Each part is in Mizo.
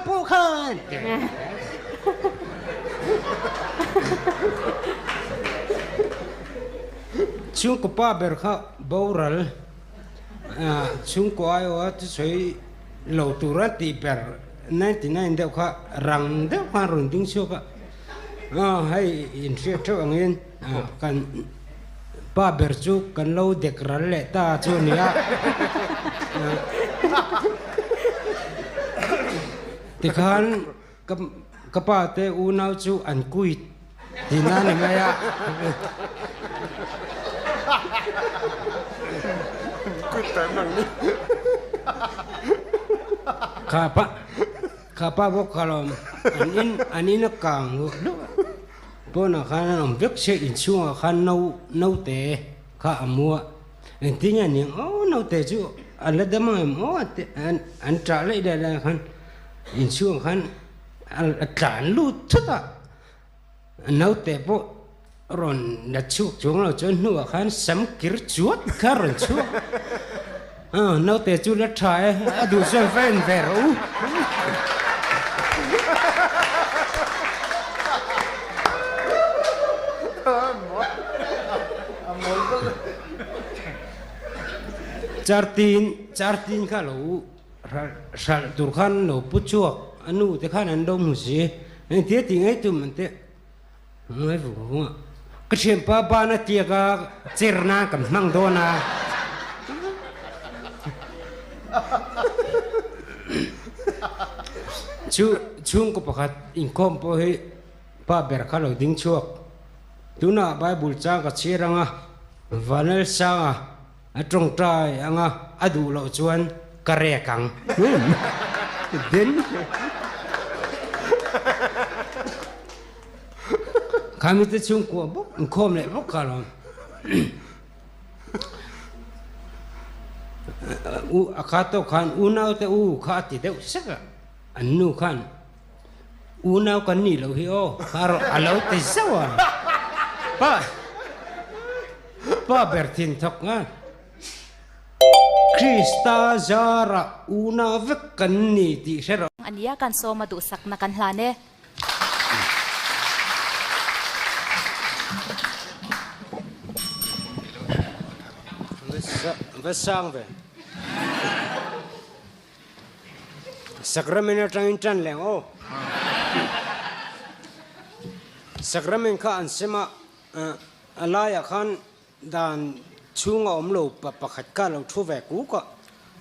pawh khan. Chhungkaw pa ber kha boral chhungkaw aiawha thusawi lo tura tih ber 99 deuh kha rang deuh khan rawn ding chhuak a, hei inhriat theuh angin kan pa ber chu kan lo dek ral leh ta chu a ni a. Tikhan Ka ka pa te unau chu an kuit tihna a ni mai a. Kuit ta em ang ni. Kha pa kha pa bawk kha lawm an in an in a kang luah luah a. Pawnah khan an awm vek chiah inchhungah khan no naute kha a mu a. Engtin nge aniang aw naute chu a la dam ang em aw an an ṭah laih laih lai khan inchhungah khan a tlan lut thut a, naute pawh rawn la chhuak chuang lo chuan hnuah khan sam kir chuat kha rawn chhuak a, naute chu la ṭha e a duh chuan va en ve rawh u. Chartin chartin kha lo hralh tur khan lo pu chhuak a nu te khan an lo hmu si engtia tih ngei tum an ti ngai vung vung a ka thianpa ban a tiak a cher nan kan hmang dawn a chu chhungkaw pakhat inkhawm pawh hi pa ber kha lo ding chhuak. Tunah Bible chang ka chhiar anga, Vanel Sanga a tawngtai anga a duh loh chuan ka rek ang. Den. Khami te chhungkua bawk inkhawm leh bawk kha alawm. U a kha tawk khan unau te u kha a ti deuh sek a, an nu khan. Unau kan nih loh hi aw, kha rawh a lo ti zauh a. Pa, pa ber thin thawk nga. Krista zarah unau vek kan ni tih hre rawh. A nia kan sawma duhsakna kan hlan e. Va sang ve. Sacrament atangin tan leng aw. Sacrament kha an sem a, a laiah khan dan chhunga awm lo pa pakhat kha a lo thu ve kuk a,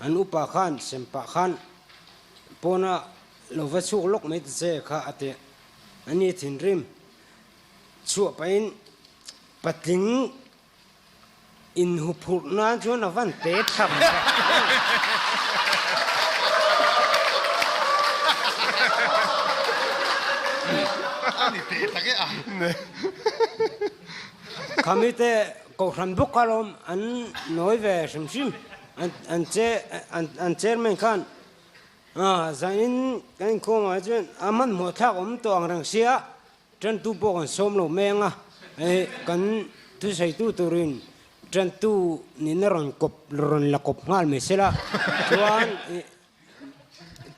an upa khan sem pah khan pawna lo va chhuk lawk mai ta che kha a ti a, ani thinrim chhuah pahin patling Inhuphurh nan chuan a van te tham ve. Khami te Kohhran bawk alawm an nawi ve hrim hrim. An an chairman khan zanin kan inkhawm ah chuan a hmanhmawh thlak awm tawh ang reng sia. Tantu pawh kan sawm lo meng a, kan thusaitu turin tantu nihna rawn kawp rawn la kawp nghal mai se la, chuan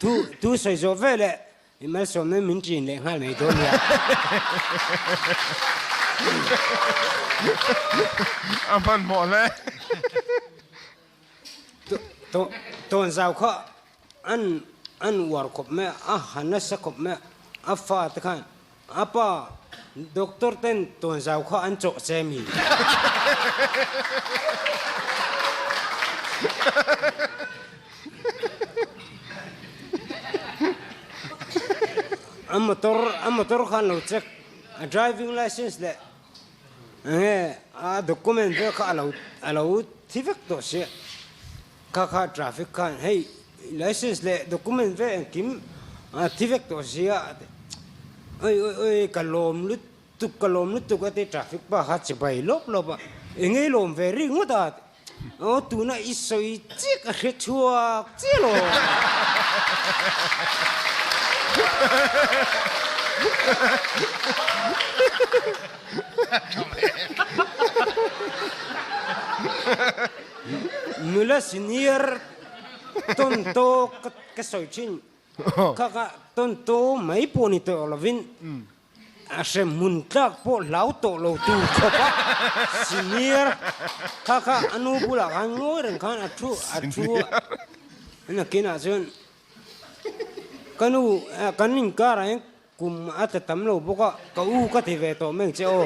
thu thusawi zawh veleh i malsawmna min ṭin leh nghal mai dawn nia. A hmanhmawh hle. Tawnzau kha an an uar khawp mai a, a ha nasa khawp mai a, a fa te khan a pa doctor ten tawnzau kha an chawh che mi? A motor a motor khan lo check a driving license leh Enge a document vel kha alo alo thi vek tawh sia kha kha traffic khan hei license leh document vel engkim a thi vek tawh sia a ti oi oi oi ka lawm lutuk ka lawm lutuk a ti traffic pa kha chibai lawp lawp a enge i lawm ve ri ngawt a ti aw tuna i sawi chiah ka hre chhuak chiah lo. Nula senior tawn tawk ka sawi thin. Kha kha tawn to mai pawh ni tawh lovin a hrem hmun tlak pawh hlau tawh lo tur khawp a senior kha kha a nu bulah khan ngawi reng khan a thu a thu a nakinah chuan ka nu kan inkarah hian Kum a tla tam lo bawk a, ka u ka ti ve tawh meng che aw.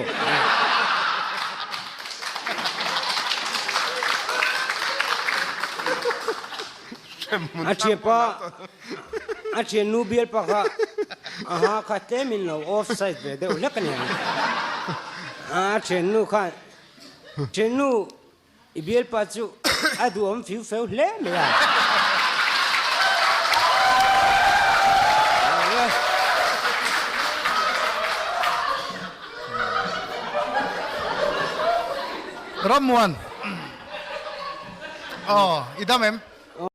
A thianpa, a thiannu bialpa kha a ha kha tlemin lo offside ve deuh hlek a ni ang. A thiannu khan, Thiannu, I bialpa chu a duhawm fiu feu hle mai a. Rammuan, Aw, i dam em?